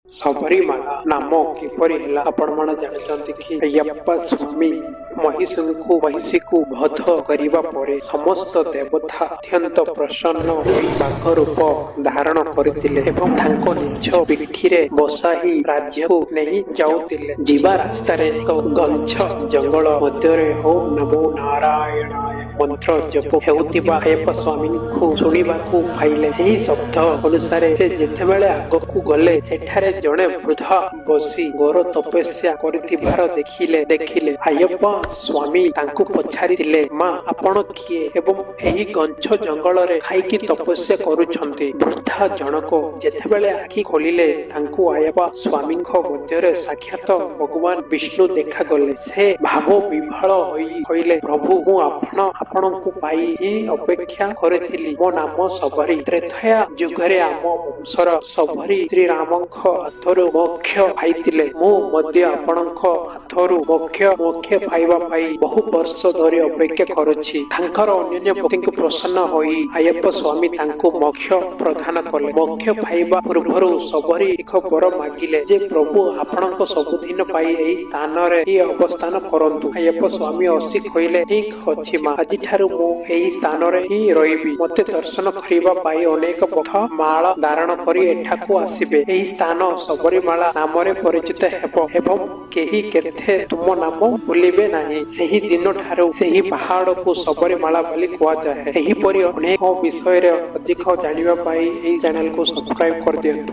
ସବରୀମାଳା ନାମ କିପରି ହେଲା ଆପଣମାନେ ଜାଣିଛନ୍ତି କି? ଆୟାପ୍ପା ସ୍ୱାମୀ ମହିଷୀକୁ ବଧ କରିବା ପରେ ସମସ୍ତ ଦେବତା ଅତ୍ୟନ୍ତ ପ୍ରସନ୍ନ ହୋଇ ବାଘ ରୂପ ଧାରଣ କରିଥିଲେ ଏବଂ ତାଙ୍କ ନିଜ ପିଠିରେ ବସାଇ ରାଜ୍ୟକୁ ନେଇ ଯାଉଥିଲେ। ଯିବା ରାସ୍ତାରେ ଏକ ଘଞ୍ଚ ଜଙ୍ଗଲ ମଧ୍ୟରେ ଓଁ ନମୋ ନାରାୟଣାୟ ମନ୍ତ୍ର ଜପ ହେଉଥିବା ଆୟାପ୍ପା ସ୍ୱାମୀଙ୍କୁ ଶୁଣିବାକୁ ପାଇଲେ। ସେହି ଶବ୍ଦ ଅନୁସାରେ ସେ ଯେତେବେଳେ ଆଗକୁ ଗଲେ, ସେଠାରେ ଜଣେ ବୃଦ୍ଧ ବସି ଘୋର ତପସ୍ୟା କରୁଥିବାର ଦେଖିଲେ। ଆୟାପ୍ପା ସ୍ୱାମୀ ତାଙ୍କୁ ପଚାରିଥିଲେ, "ମା, ଆପଣ କିଏ ଏବଂ ଏହି ଘଞ୍ଚ ଜଙ୍ଗଲରେ କାହିଁକି ତପସ୍ୟା କରୁଛନ୍ତି?" ବୃଦ୍ଧା ଜଣକ ଯେତେବେଳେ ଆଖି ଖୋଲିଲେ, ତାଙ୍କୁ ଆୟାପ୍ପା ସ୍ୱାମୀଙ୍କ ମଧ୍ୟରେ ସାକ୍ଷାତ ଭଗବାନ ବିଷ୍ଣୁ ଦେଖାଗଲେ। ସେ ଭାବ ବିହ୍ୱଳ ହୋଇ କହିଲେ, "ପ୍ରଭୁ, ମୁଁ ଆପଣଙ୍କୁ ପାଇଁ ହିଁ ଅପେକ୍ଷା କରିଥିଲି। ମୋ ନାମ ଶବରୀ। ତ୍ରେତୟା ଯୁଗରେ ଆମ ବଂଶର ଶବରୀ ଶ୍ରୀରାମଙ୍କ ହାତରୁ ମୋକ୍ଷ ପାଇଥିଲେ। ମୁଁ ମଧ୍ୟ ଆପଣଙ୍କ ହାତରୁ ମୋକ୍ଷ ପାଇବା ପାଇଁ ବହୁ ବର୍ଷ ଧରି ଅପେକ୍ଷା କରୁଛି।" ତାଙ୍କର ଅନନ୍ୟ ଭକ୍ତିକୁ ପ୍ରସନ୍ନ ହୋଇ ଆୟାପ୍ପା ସ୍ୱାମୀ ତାଙ୍କୁ ମୋକ୍ଷ ପ୍ରଦାନ କଲେ। ମୋକ୍ଷ ପାଇବା ପୂର୍ବରୁ ଶବରୀ ଏକ ବର ମାଗିଲେ ଯେ ପ୍ରଭୁ, ଆପଣଙ୍କ ସବୁଦିନ ପାଇଁ ଏହି ସ୍ଥାନରେ ହିଁ ଅବସ୍ଥାନ କରନ୍ତୁ। ଆୟାପ୍ପା ସ୍ୱାମୀ ହସି କହିଲେ, "ଠିକ ଅଛି ମା, ଆଜିଠାରୁ ମୁଁ ଏହି ସ୍ଥାନରେ ହିଁ ରହିବି। ମତେ ଦର୍ଶନ କରିବା ପାଇଁ ଅନେକ ଭକ୍ତ ମାଳ ଧାରଣ କରି ଏଠାକୁ ଆସିବେ। ଏହି ସ୍ଥାନ ସବରୀମାଳା ନାମରେ ପରିଚିତ ହେବ ଏବଂ କେହି କେବେ ତୁମ ନାମ ଭୁଲିବେ ନାହିଁ।" ସେହି ଦିନଠାରୁ ସେହି ପାହାଡ଼କୁ ସବରୀମାଳା ବୋଲି କୁହାଯାଏ। ଏହିପରି ଅନେକ ବିଷୟରେ ଅଧିକ ଜାଣିବା ପାଇଁ ଏହି ଚ୍ୟାନେଲକୁ ସବସ୍କ୍ରାଇବ କରିଦିଅନ୍ତୁ।